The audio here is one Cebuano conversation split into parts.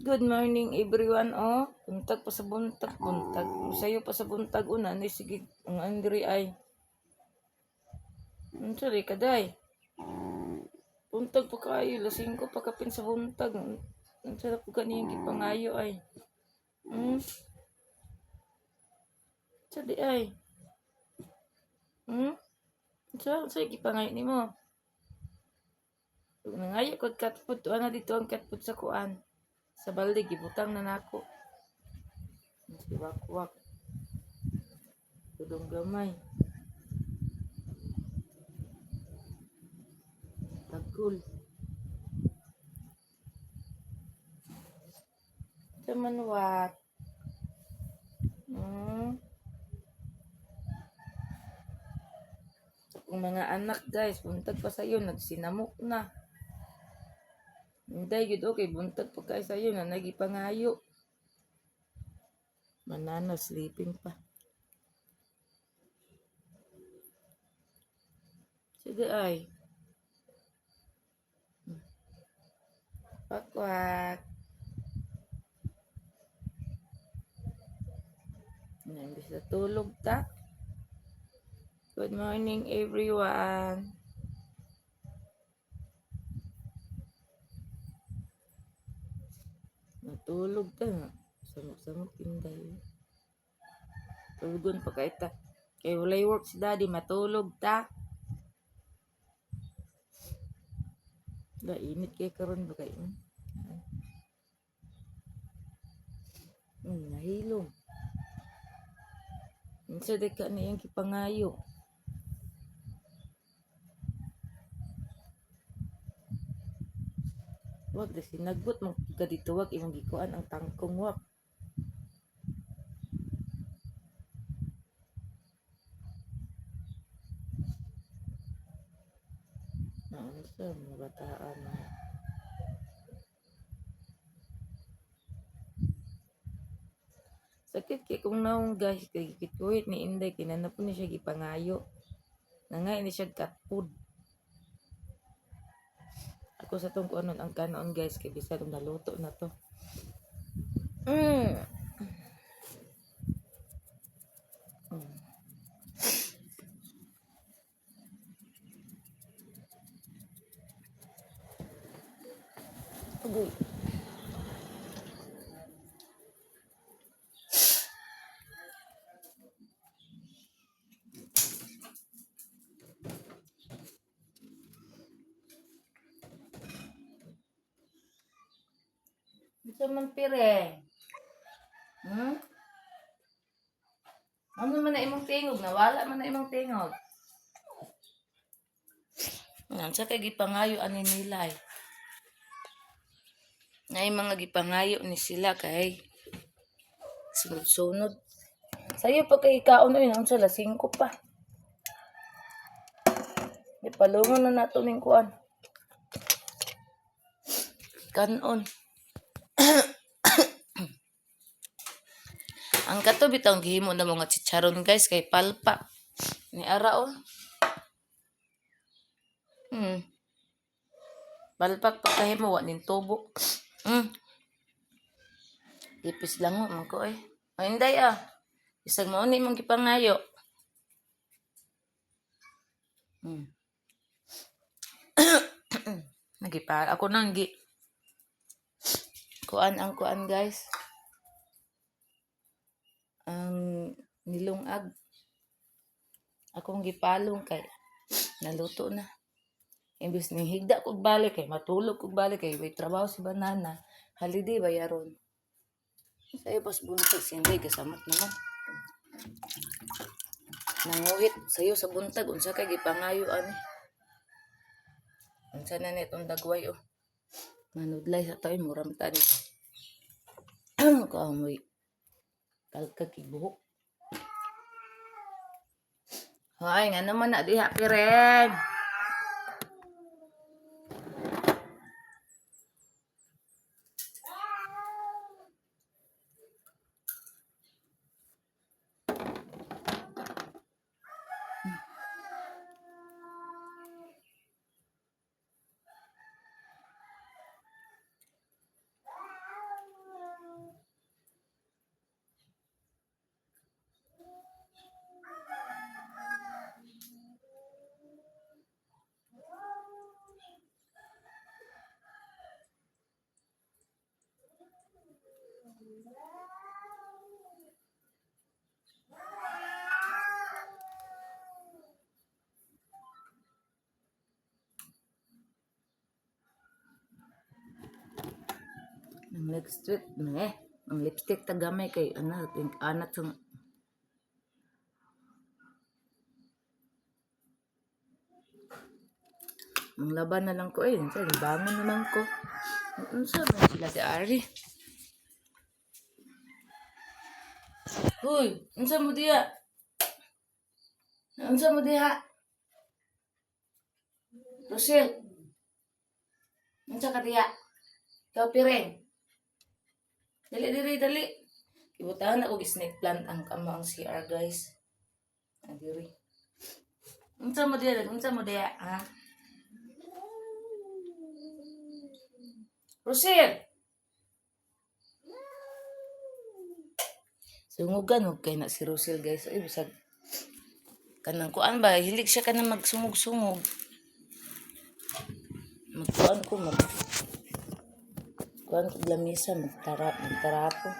Good morning, everyone. Oh, buntag pa sa buntag, buntag. Sayo pa sa buntag una ni sige ang Andre ay. Unsa ri kaday? Buntag pa kayo, lasing ko pa kapin sa buntag. Unsa ra po ganiyang gipangayo ay? Unsa di ay? Hmm? Unsa unsa gipangayo nimo? Ug nangayo kog cat food, tuwa na dito ang cat food sa kuan. Sa balde gibutang na nako. Si wakwak. Tudong gamay. Tagkol. Sa manwat. Kung mga anak, guys, buntag pa sayo, nagsinamok na. Hindi, yun okay, buntag pa kayo sa'yo na nagipangayo. Manana, sleeping pa. Sige ay. Wakwak. Na, imbis na tulog ta. Good morning, everyone. Natulog ta. Samok-samok inday. Tulugon pa kay ta. Kay walay work si daddy, matulog ta. Da init kay karon ba kay? Nahilom. Unsa di ka niyang gipangayo? Wag da sinagbot mo ka dito, wag imong gikuan ang tangkong, wak. Naunsa mga bataan na. Sakit kay kung naong, guys, kay gikuhit ni Inday kinana po ni siya gipangayo. Nangay ni siya cat food. Ako sa tong kuanon ang kanon, guys, kay bisan naluto na to. Agoy. Ito man pire. Ano man na imong tingog? Nawala man na imong tingog. Nga, sa kay gipangayo ani nila eh. Ngay mga gipangayo ni sila kay sunod-sunod. Sayo pa kay kaon oy, unsa, 5 pa. Di palungon na nato ning kuan. Kanon. Ang kato bitong gihimo na mga chicharon, guys, kay palpa. Ni ara oh. Palpak pa kahimo wa ning tubo. Ipis lang mo man ko eh. Ay inday ah. Isag mao ni imong gipangayo. Nagipa ako nang gi kuan ang kuan, guys. Ang nilungag. Akong gipalong kay naluto na. Imbis ni higda kog balik kay matulog kog balik kay may trabaho si Banana. Holiday bayaron. Sayo pas buntag si Inday kasamot naman. Nanguhit sayo sa buntag unsa kay gipangayo ani. Unsa na ni itong dagway oh. Manudlay sa tayo muram tani. Kaamoy kalkag buhok. Hoy, nga naman na diha pireng. Ang lipstick, eh. Ang lipstick ta gamay kay ana anat sa. Ang laban na lang ko eh. Unsa, bangon naman ko. Unsa man sila si Ari? Hoy, unsa mo diha? Unsa mo diha? Rosel. Unsa ka diha? Ikaw pireng. Dali diri, dali. Ibutahan ako snake plant ang kamo ang CR, guys. Ah, diri. Unsa mo diha? Unsa mo diha? Ha? Rosel! Sungugan mo kay na si Rosel, guys. Ay, bisag kanang kuan ba, hilig siya kanang magsungog-sungog. Magkuan ko, mag kuan ko lamisa, magtara, magtarapo.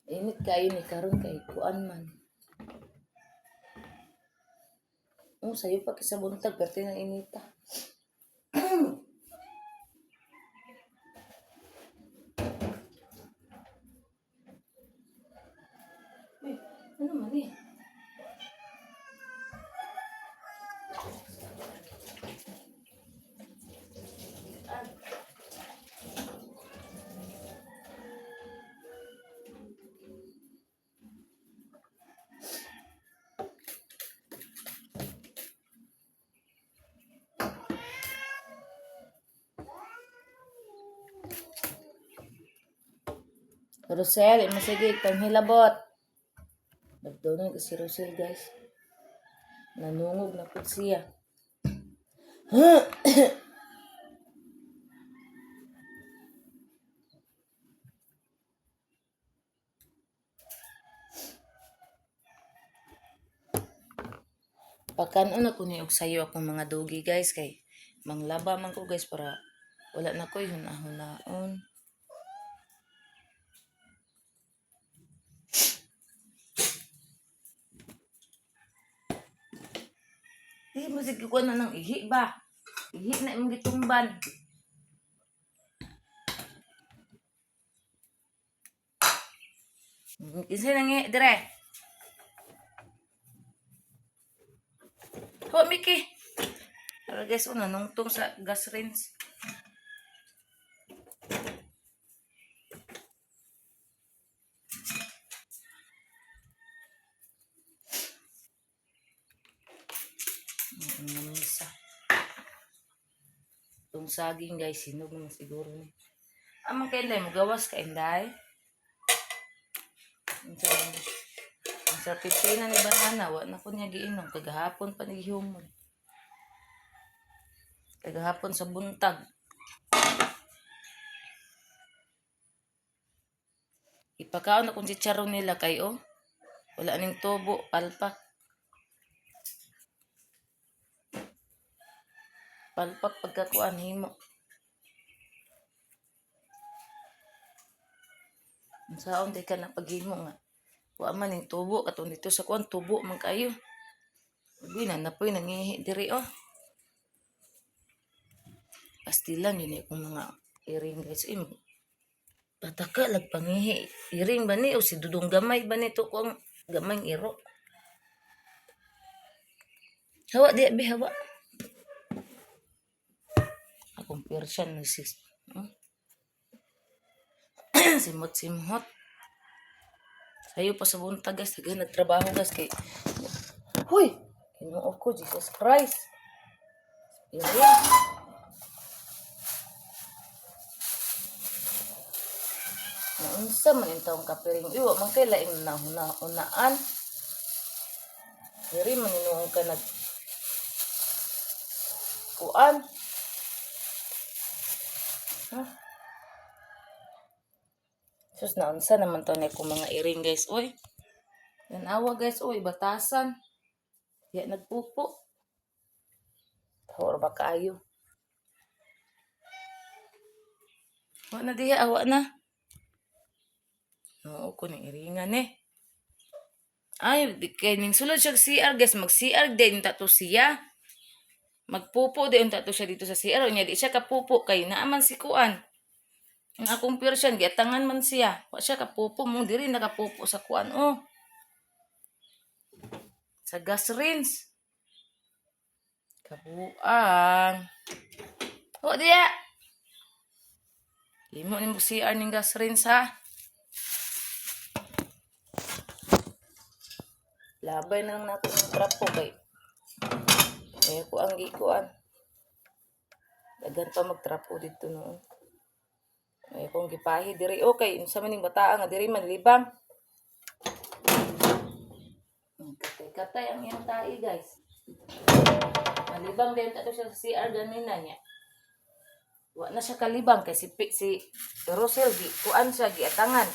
Init kayo ni karon kay kuan man. Oh, sayo pa kisa buntag, perti ng inita. Uy, ano man eh? Ah. Rosel, masige, panghilabot. Nagdonon ko si Rosel, guys. Nanungog na po siya. Pagkanon ako ni og sayo akong mga doggy, guys, kay manglaba man ko, guys, para wala na ko'y hunahunahon. Di mo sige ko na ng ihi ba? Ihi na imong gitumban. Kinsa nang ihi dire? Ho, Miki. Tara, guys, oh, nanungtong sa gas range. Ang lamisa. Itong saging, guys, hinog naman siguro ni. Amang kay Inday, mugawas ka, Inday. Ang sa pipina ni Banana, wa na ko niya giinom. Kagahapon pa nagihumon. Kagahapon sa buntag. Ipakaon na kung chicharon nila kay oh. Wala ning tubo, palpak. Palpak pagkakuan himo. Unsaon di ka na paghimo nga. Wa man ning tubo katong dito sa kuan tubo man kayo. Uy, na napoy nangihi diri oh. Pastilan yun eh kung mga iring, guys. Uy, pataka lag pangihi. Iring ba ni o si Dudong gamay ba nito ko ang gamay iro. Hawa di be hawa. Akong Persian ni sis. Simot-simot. Sayo pa sa buntag, guys, sige nagtrabaho, guys, kay Huy! Ginoo ko, Jesus Christ. Iring. Naunsa man in taong kapiring. Uy, wa man kay laing nahuna-unaan. Diri man inuong ka nag kuan. Ha? Sus, naunsa naman to ni akong mga iring, guys. Uy. Tanawa, guys, uy, batasan. Diya nagpupo. Tahor ba kaayo? Wa na diha, awa na. Oo, ko ni iringan eh. Ay, kay ning sulod siya CR, guys, mag CR din ta to siya. Magpupo din ta to siya dito sa CR unya di siya kapupo kay naaman si kuan. Ang akong Persian giatangan man siya. Wa siya kapupo mo diri nakapupo sa kuan oh. Sa gas rinse. Kabuang. O diya. Imo ni mo CR ning gas rinse ha. Labay na lang nato ng trapo kay kaya ko ang gikuan. Daghan pa magtrapo dito noon. Ay kong gipahi diri okay unsa man ning bataa nga diri man libang. Katay-katay ang iyang tai, guys. Malibang din ato siya sa CR ganina niya. Wa na siya kalibang kay si Rosel gi kuan siya giatangan.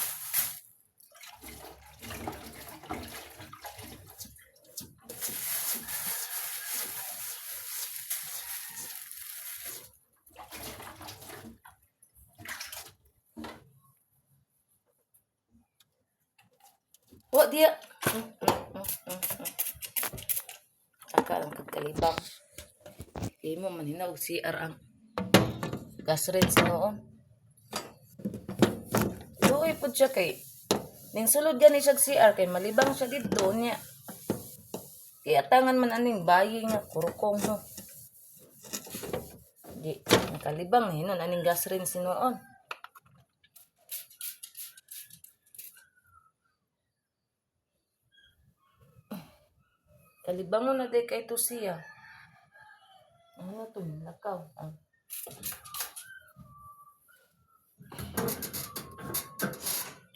Wa diya. Saka lang kag kalibang. Imo man hinaw CR ang gas rinse noon. Luoy pud siya kay ning sulod gani siya CR kay malibang siya didto niya. Kaya tangan man aning bayi nga kurukong no. Di nakalibang hinon aning gas rinse noon. Kalibangon na day kay to siya. Ano to nakaw? Ah.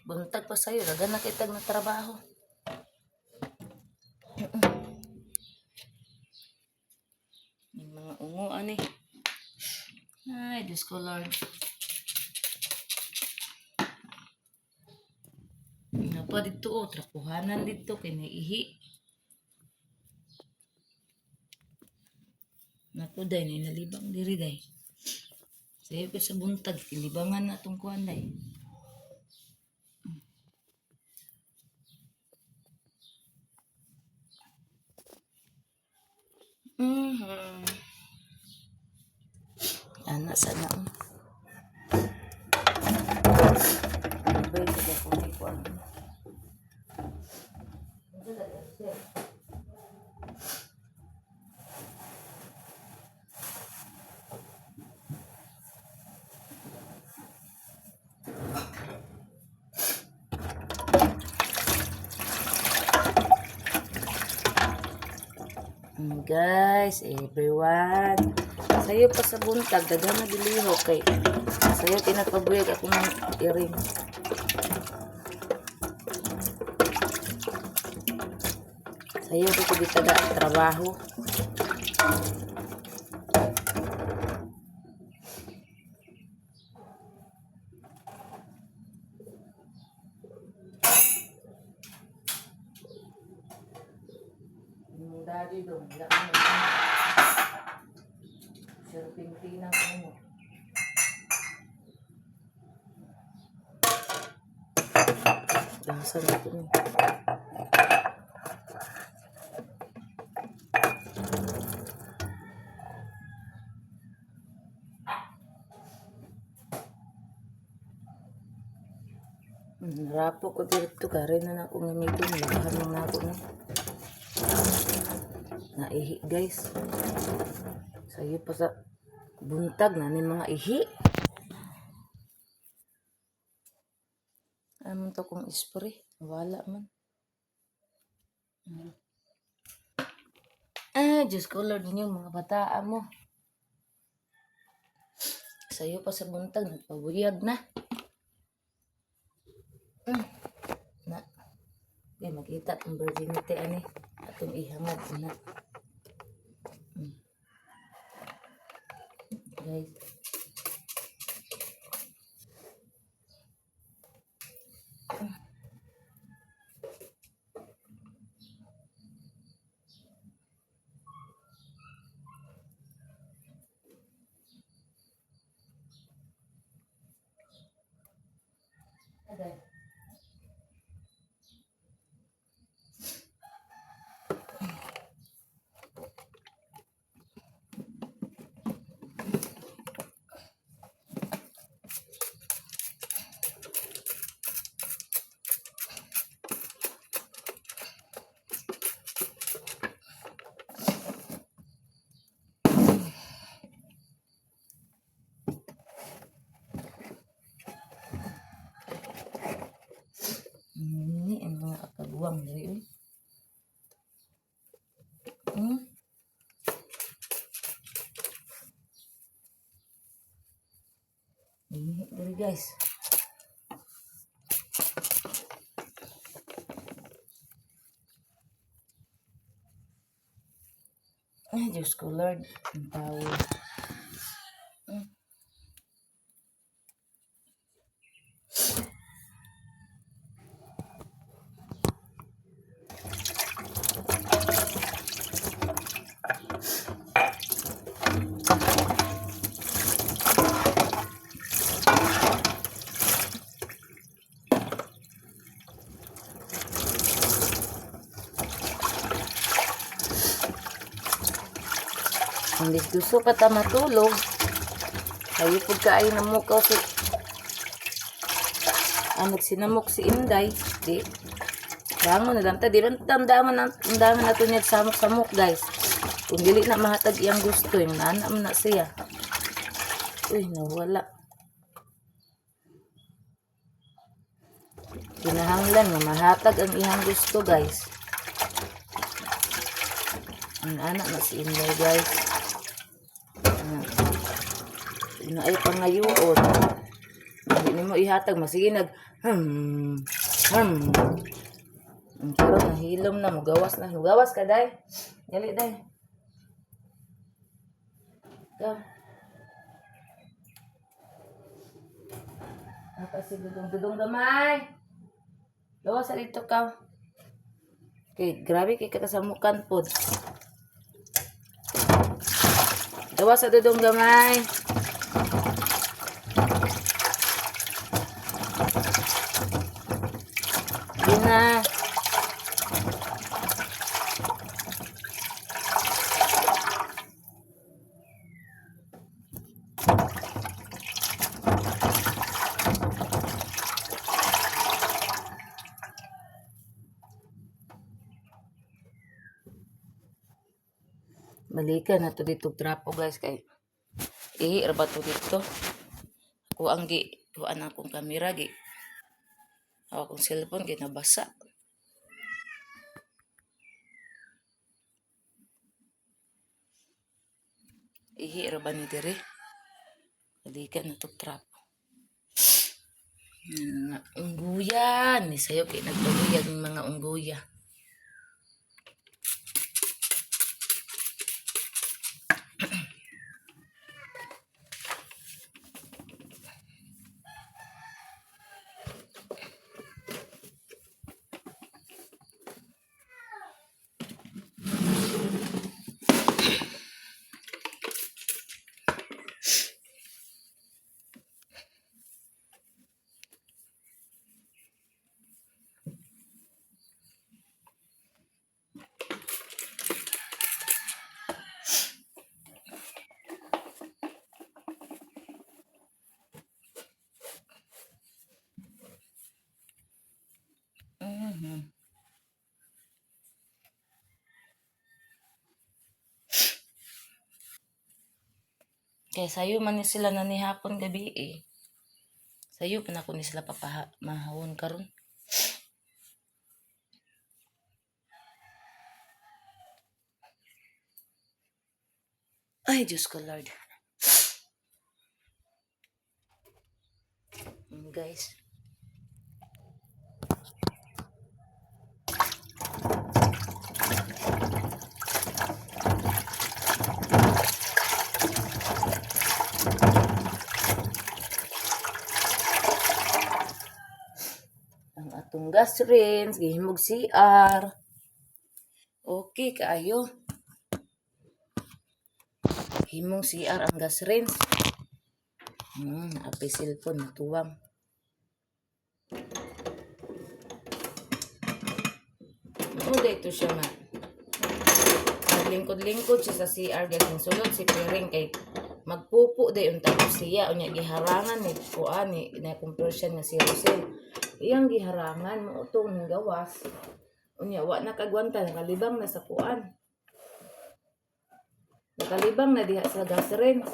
Buntag pa sayo, dagan na kitag na trabaho. Yung mga ungo ani. Ay, Diyos ko Lord. Ano pa dito oh, trapuhanan dito kay naihi. Naku day, nay nalibang diri day. Sayo ko sa buntag, tilibangan na itong kuan day. Ana sana. Oh. Abay, sa ko ni kuan. Guys, everyone. Sayo pa sa buntag, daghan na giliho kay sayo tinagpabuyag ako ng iring. Sayo ko gitaga ang trabaho. Yung daddy doon, wala mo. Serpentina mo. Dansan ito ni. Rapo ko dito kare na na akong gamitin. Labahan lang na ako ni. Naihi guys. Sayo pa sa buntag na ni mga ihi. Ano to kong spray? Wala man. Ah, Diyos ko Lord, ninyo mga bataan mo. Sayo pa sa buntag, nagpabuyag na. Na. Di makita itong virginity ani. Atong ihangad na. Guys. Okay. Tuwang diri uy. Ihi diri, guys. Ay, Diyos ko, Lord. Ang tao. Hindi gusto pa ta matulog. Kayo pud kaayo namukaw si ang nagsinamok si Inday. Di. Bangon na lang ta. Di rin tandaan na, tandaan na to niya samok-samok, guys. Kung dili na mahatag iyang gusto, yung nana man na siya. Uy, nawala. Kinahanglan nga mahatag ang iyang gusto, guys. Ang anak na si Inday, guys. Ah, na ay pangayoon. Hindi nimo ihatag masige nag hmm. Ang karon nahilom na, mugawas na. Mugawas ka, day. Dali, day. Go. Apa si Dudong? Dudong gamay. Gawas sa dito ka. Okay, grabe kay kakasamukan pod. Gawas sa Dudong gamay. Di na. Balikan na to dito trapo, guys, kay ihi ra ba to dito. Ako ang gi kuan akong kamera gi. Ako akong cellphone gi nabasa. Ihi ra ba ni diri? Balikan na to trapo. Mga ungguyan. Ni sayo kay nagpaluyag ng mga ungguya. Kay sayo man ni sila na ni hapon gabi eh. Sayo pa na ko ni sila papaha mahawon karon. Ay, Diyos ko, Lord. Guys. Ang atong gas range, gihimog CR. Okay, kaayo. Himong CR ang gas range. Api cellphone, natuwang. Mao ito siya nga. Naglingkod-lingkod siya sa CR, guys. Ang sulod si Piring kay magpupo day unta ko siya unya giharangan ni kuan ni na conversion nga si Rosel. Iyang giharangan mo utong gawas. Unya wa na kagwanta, nakalibang na sa kuan. Nakalibang na diha sa gas range.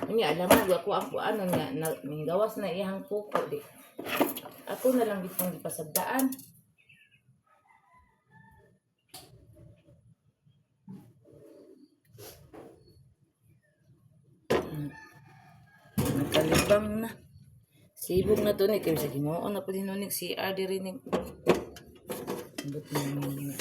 Unya alam mo ako ang kuan unya na, gawas na iyang pupo di. Ako na lang gitong gipasagdaan. Libang na. Sibog na to ni kay sa Ginoo na pud hinuon ni CR diri ni. Ambot na ni.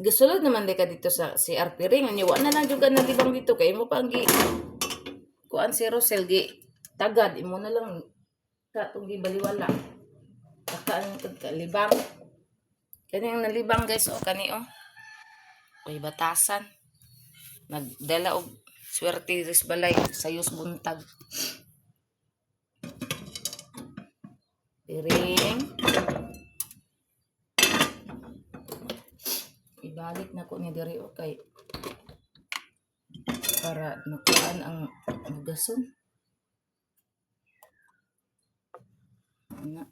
Gasulod naman di ka dito sa CR piring. Anya wa na lang jud ka nalibang dito kay imo pa ang gi kuan si Rosel gi tagad imo na lang katong gibaliwala. Baka ang kalibang. Kani ang nalibang, guys, oh, kani, oh. Uy, batasan. Nagdala og swerte ris balay sayos buntag. Piring. Ibalik na ko ni diri, okay. Para makuan ang hugason. Ana.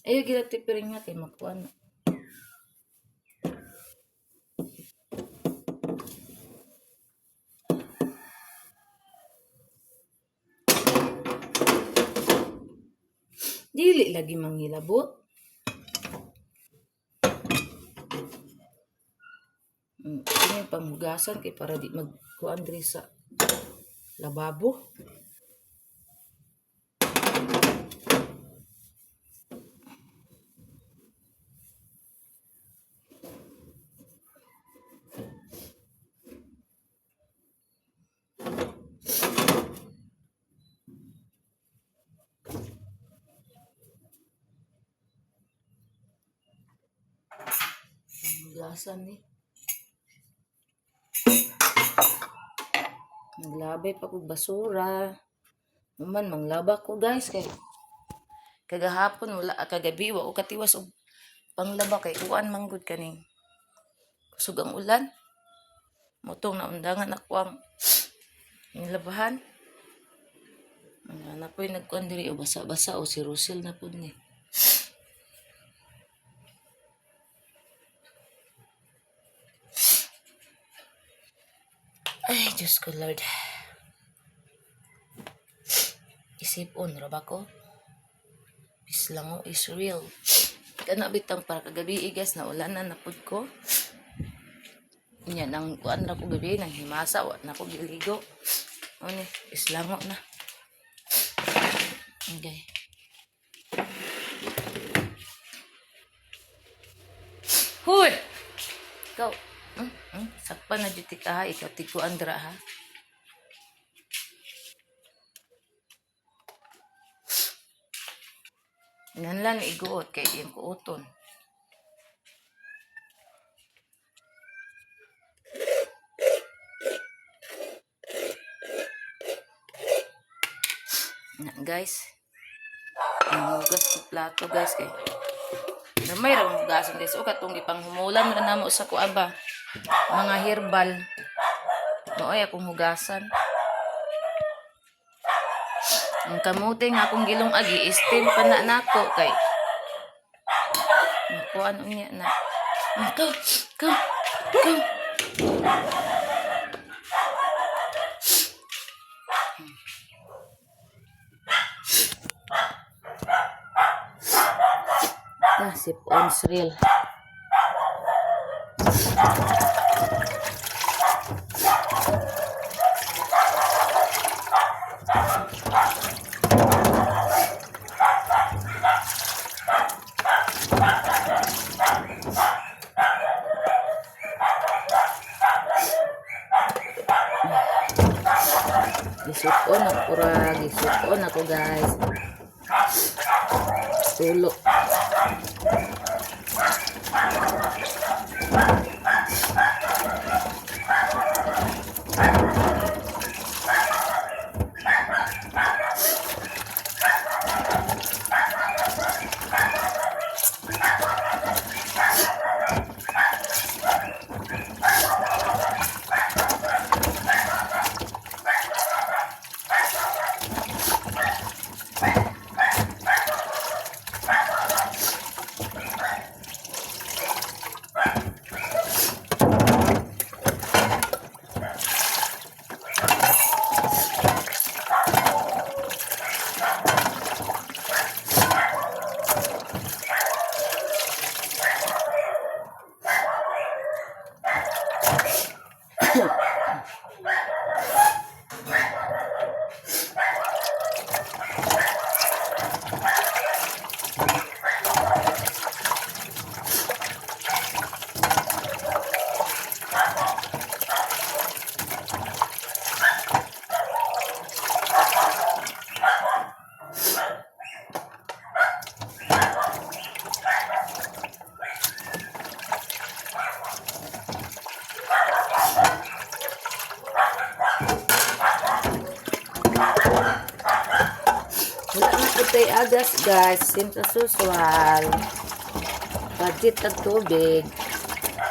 Ayo gila ti piring nga kay makuan. Dili lagi manghilabot. Kini panghugasan kay para di magkuan diri sa lababo. Panghugasan ni. Naglabay pa kog basura. Naman manglaba ko, guys, kay kagahapon wala, kagabi wa ko katiwas og panglaba kay uwan manggod kaning kusog ang ulan. Motong naundangan ako ang nilabahan. Nga na po'y nagkuan diri o basa-basa o si Rosel na pud ni. Ay, Diyos ko Lord. Isipon ra ba ko? Bislango is real. Kana bitang para kagabi, guys, na ulanan na pud ko. Nya nang kuan ra ko gabi nang himasa wa na ko giligo. Ano ni, islango na. Okay. Huy! Ikaw, sakpan na jud ka ha, ikaw tiguan dra ha. Nanlan iguot kay iyang kuoton. Na guys. Nanghugas ko plato, guys, kay gamay ra ang hugason, guys. O katong gipanghumulan ra namo sa kuan ba. Mga herbal. Maoy akong hugasan. Ang kamote nga akong gilong agi steam pa na nako kay makuan unya na. Ah, go, go, go. Ah, sip on real. Gisut-on ako ra, gisut-on ako, guys. Tulo. Wala na po tayo agas, guys. Same as usual. Budget tag tubig.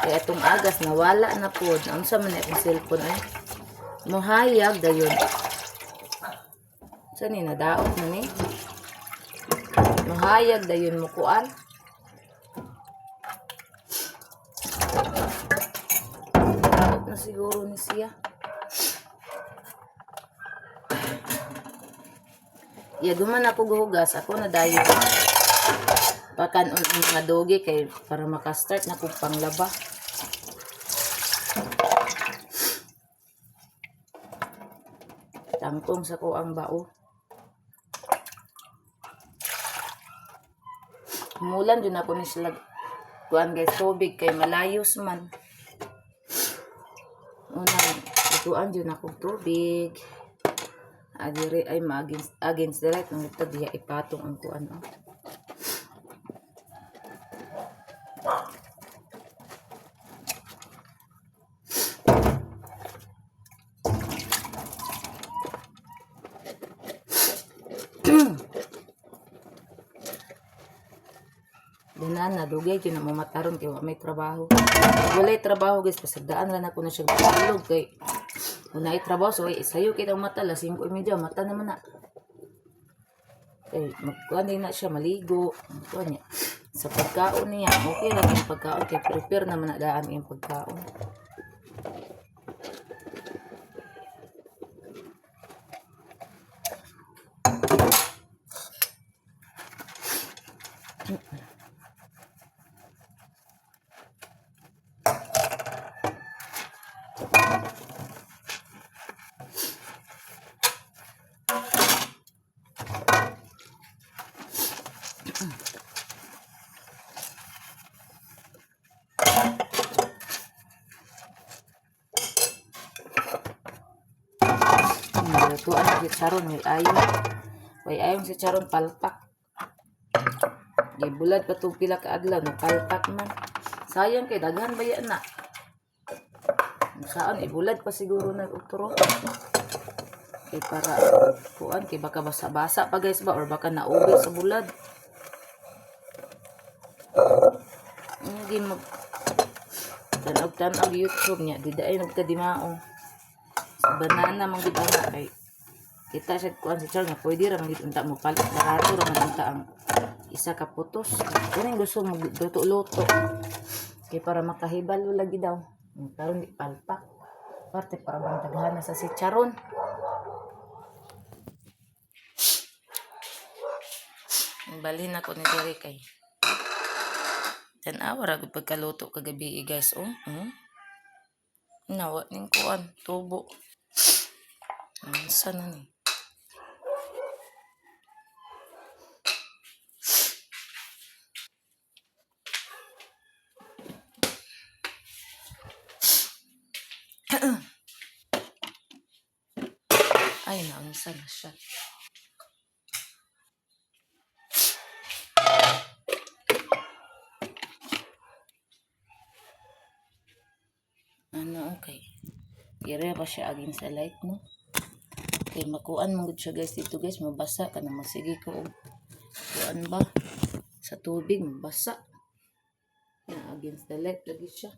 Kaya itong agas, nawala na po. Unsa man na akong cellphone ay? Muhayag dayon. Sa ni nadaot na ni? Muhayag dayon mo kuan. Daot na siguro ni siya. Yaguman ako guhugas, ako na dayon. Pakanon ang mga dogi kay para makastart na kog panglaba. Tangtong sa ko ang bao. Mulan din ako ni sila kuan, guys, tubig kay malayos man. Unang ituan din ako tubig. Adire ay ma-against against the light nang ito diya ipatong ang kuan, oh. Banana, dugay jud na mo mataron kay wa may trabaho. Walay trabaho, guys, pasagdaan ra na ko na siya tulog kay una ay trabaho, so ay sayo kita mata alas 5:30 mata naman na. Kay magkuan din na siya maligo, kuan niya. Sa pagkaon niya, okay ra yung pagkaon kay prepare naman na daan yung pagkaon. Lutuan na si Charon, may ayon. May ayon si Charon palpak. Gibulad pa tong pila ka adlaw no palpak man. Sayang kay daghan baya na. Saan ibulad pa siguro na utro. Kay para kuan kay baka basa-basa pa, guys, ba or baka naubi sa bulad. Hindi mag tanog-tanog YouTube niya, di dayon og kadimao. Sa banana man gud ana kay kita siya kuan si Charles nga pwede ra man gid unta mo palit, barato ra man unta ang isa ka putos. Kaning gusto mo luto-luto kay para makahibalo lagi daw. Karon di palpak. Parte para bang taghana sa si Charon. Balhin ako ni diri kay tan-awa ra gud pagkaluto kagabi eh, guys, oh. Nawa ning kuan tubo. Unsa na ni? Ay, naunsa na siya. Ano, okay. Ire pa siya against the light, no? Kay makuan man gud siya, guys, dito, guys, mabasa ka na masige ko og kuan ba sa tubig mabasa. Na against the light lagi siya.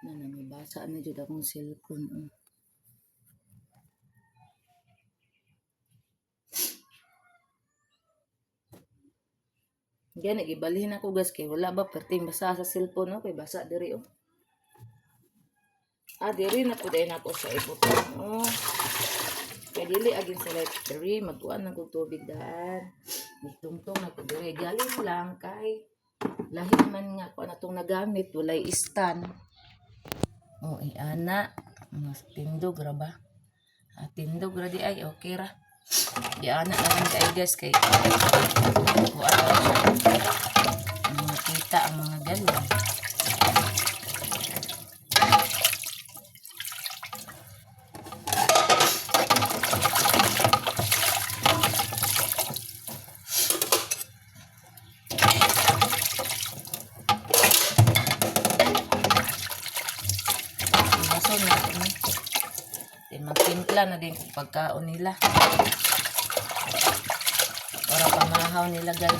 Na nangibasa na jud akong cellphone, oh. Gani gibalhin ako, guys, kay wala ba perting basa sa cellphone, oh, kay basa diri, oh. Ah, diri na pud ay nako siya ibutang, oh. Kay dili agin sa light diri magkuan na kog tubig daan. Nitungtong na ko diri galing lang kay lahi man nga ko na tong nagamit, walay stand. Oh, ay ana, mas tindog ra ba? Ah, tindog ra di ay, okay ra. Di ana na lang kay, guys, kay kuan ra siya. Mga kita ang mga galon. Baso na ni. Then magtimpla na din kung pagkaon nila. Para pamahaw nila, guys.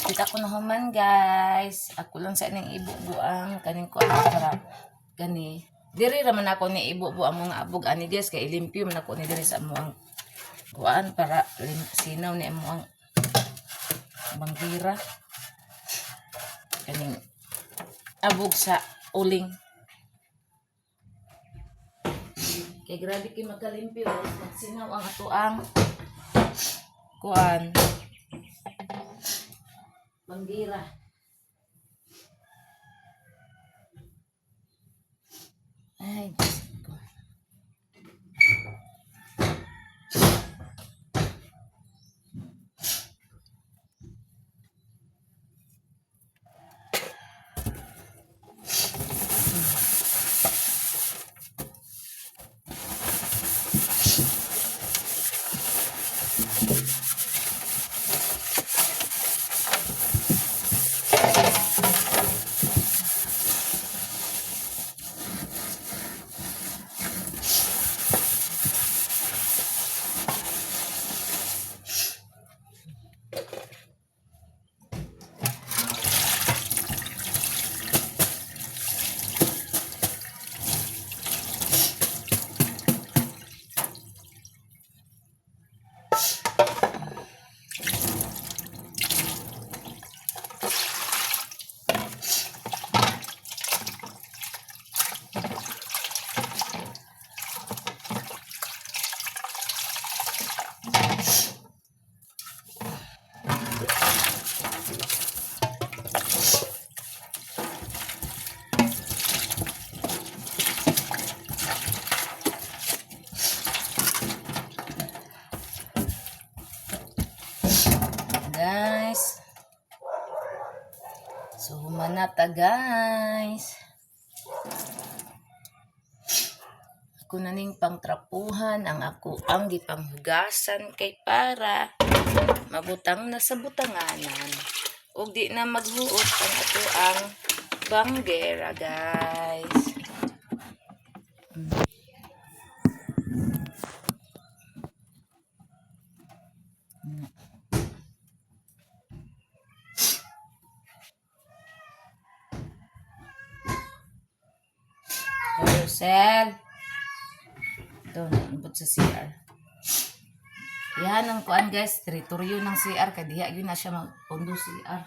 Kita ko na human, guys. Ako lang sa ining ibubuang kaning kuan para gani. Diri ra man ako ni ibubo ang mga abog ani, guys, kay ilimpyo man ako ni diri sa among kuan para sinaw ni among banggira. Kaning abog sa uling. Kay grabe kay magkalimpyo, guys. Magsinaw ang atoang kuan banggira. Ay, Diyos ko. Guys. So, humanata, guys. Ako na ning pangtrapuhan ang ako ang gipanghugasan kay para mabutang na sa butanganan. Ug di na maghuot ang ato ang banggera, guys. Rosel. Ito, naabot sa CR. Yan ang kuan, guys, teritoryo ng CR kay diha gyud na siya magpundo CR.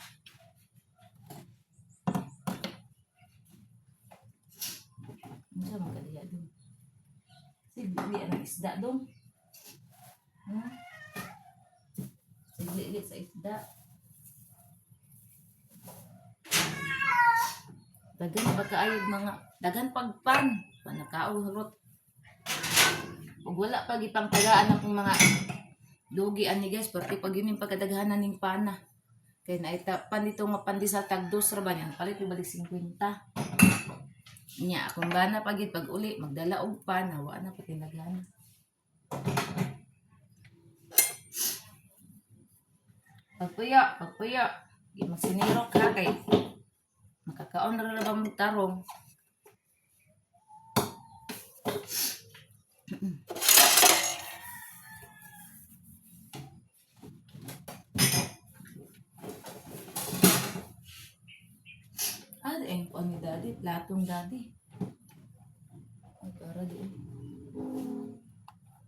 Unsa man ka diha dong? Sige, ang isda dong. Sige, sa isda. Daghan pa kaayog mga daghan pagpan panakaurot. Ug wala pa gipangtagaan akong mga lugi ani, guys, porque pag yun yung pagkadaghanan ning pana. Kay naita pan dito nga pandesal tag dos ra ba niyan palit balik 50. Nya akong bana pagid pag uli magdala og pana, wa na pati nagana. Pagpuyo, pagpuyo. Di magsinirok ha kay makakaon ra ra ba mong tarong. Ah, eh, kuan ni Daddy, platong Daddy. Ay, para di.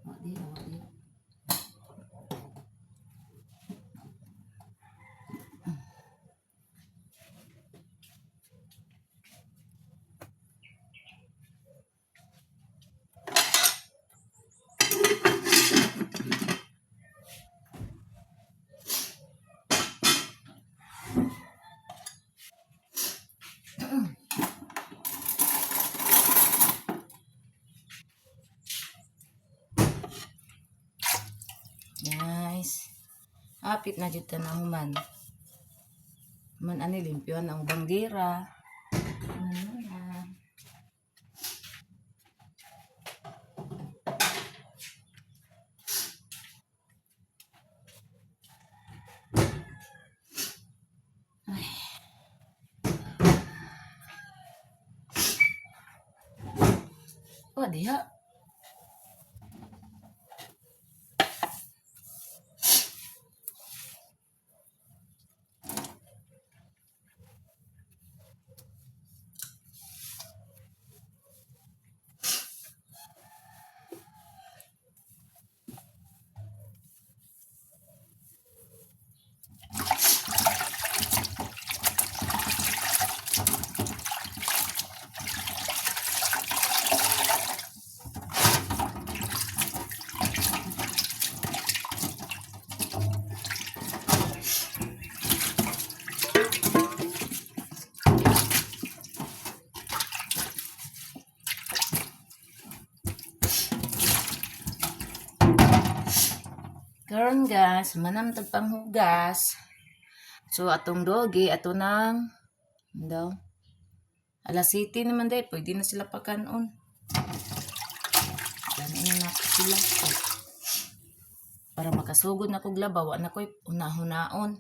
Wa di, wa di. Nice. Hapit na jud ta na human. Man ani limpyuhan ang bandera. Ano na. Ay. Oh, diha. Karon, guys, manam tag panghugas. So atong dogi ato nang daw. Alas 7 naman day, pwede na sila pakanon. Kanon na sila. Ay, para makasugod na kog laba, wa na ko'y una-hunaon.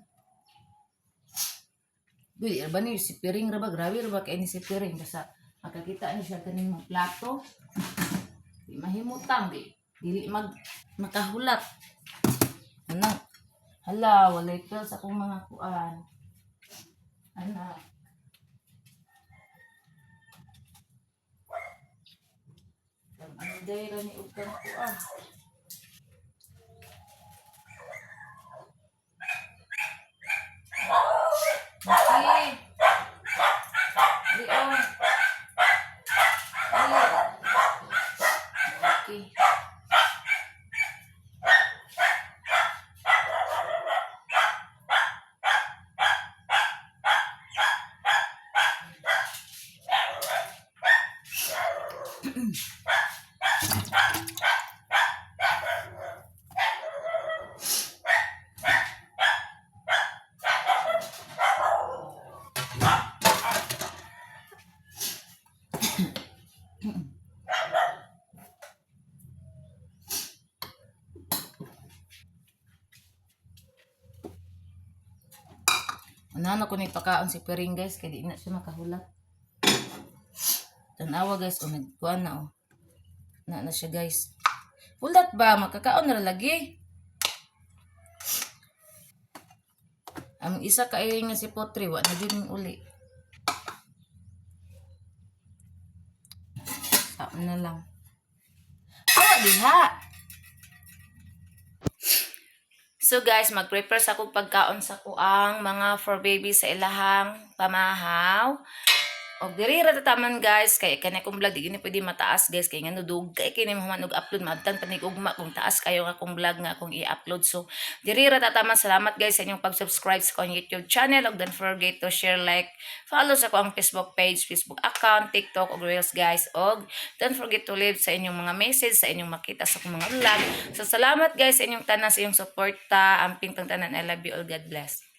Uy, ba ni si Piring ra ba? Grabe ra ba kay ni si Piring basta makakita ni siya kaning mga plato. Di mahimutang di dili mag makahulat. Ano? Hala, walay pills akong mga kuan. Anak. Ang day ra ni og kang kuan. Maki. Di oh. Dali. Okay. Unahan ako ni pakaon si Piring, guys, kay di na siya makahulat. Tanawa, guys, oh, nagkuan na oh. Na na siya, guys. Hulat ba? Makakaon na ra lagi. Ang isa ka nga si Potri, wa na din uli. Sa na lang. Awa diha. So guys, mag-prepare sa akong pagkaon sa kuang mga four babies sa ilahang pamahaw. Og diri ra tataman, guys, kay kani akong vlog di gini pwede mataas, guys, kay ngano dugay kay ni mahuman og upload, maabtan pa nig ugma kung taas kayo nga akong vlog nga akong i-upload. So diri ra tataman. Salamat, guys, sa inyong pag-subscribe sa akong YouTube channel og don't forget to share, like, follow sa akong Facebook page, Facebook account, TikTok ug Reels, guys. Og don't forget to leave sa inyong mga message sa inyong makita sa akong mga vlog. So salamat, guys, sa inyong tanan, sa inyong suporta. Amping tang tanan. I love you all. God bless.